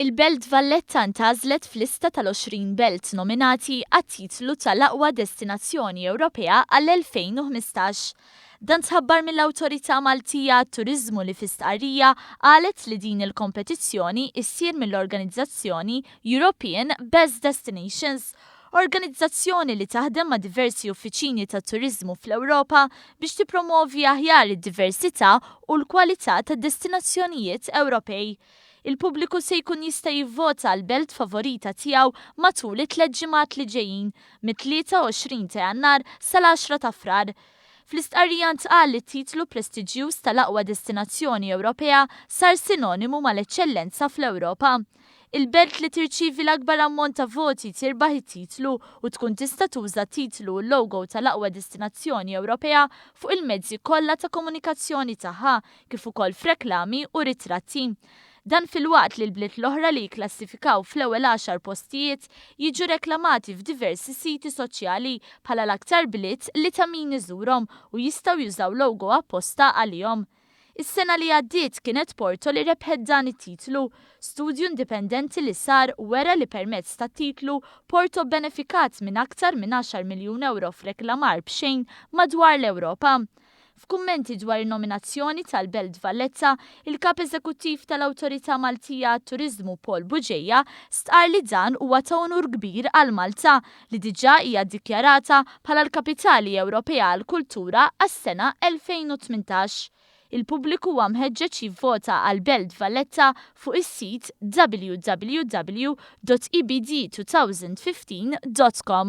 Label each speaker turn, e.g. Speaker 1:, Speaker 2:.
Speaker 1: Il-Belt Valletta ntgħażlet f'lista tal-20 belt nominati għat-titlu tal-Aqwa Destinazzjoni Ewropea għall-2015. Dan tħabbar mill-Awtorità Maltija għat-Turiżmu li fi stqarrija qalet li din il-kompetizzjoni issir mill-organizzazzjoni European Best Destinations, organizzazzjoni li taħdem ma' diversi uffiċini tat-turiżmu fl-Ewropa biex tippromovi aħjar id-diversità u l-kwalità tad-destinazzjonijiet Ewropej. Il-pubbliku se jkun jista' jivvota għall-belt favorita tiegħu matul it-tlett ġimgħat li ġejjin, mit-23 ta' Jannar sal-10 ta' Frar. Fl-istqarrija ntqal li t-titlu prestiġjuż tal-aqwa destinazzjoni Ewropea sar sinonimu mal-eċċellenza fl-Ewropa. Il-belt li tirċievi l-akbar ammont ta' voti tirbaħ it-titlu u tkun tista' tuża t-titlu u l-logo tal-aqwa destinazzjoni Ewropea fuq il-mezzi kollha ta' komunikazzjoni tagħha kif ukoll f'reklami u ritratti. Dan filwaqt li l-bliet l-oħra li jikklassifikaw fl-ewwel għaxar postijiet jiġu reklamati f'diversi siti soċjali bħala l-aktar bliet li ta' min iżurhom u jistgħu jużaw logo apposta għalihom. Is-sena li għaddiet kienet Porto li rebħet dan it-titlu. Studju indipendenti li sar wera li permezz tat-titlu, Porto bbenefikat minn aktar minn għaxar miljun ewro f'reklamar b'xejn madwar l-Ewropa. F'kummenti dwar in-nominazzjoni tal-Belt Valletta, il-Kap Eżekuttiv tal-Awtorità Maltija għat-Turiżmu Paul Bugeja stqarr li dan huwa ta' unur kbir għal Malta li diġà hija ddikjarata bħala l-Kapitali Ewropea għall-Kultura għas-sena 2018. Il-pubbliku huwa mħeġġeġ jivvota għall-Belt Valletta fuq is-sit www.ebd2015.com.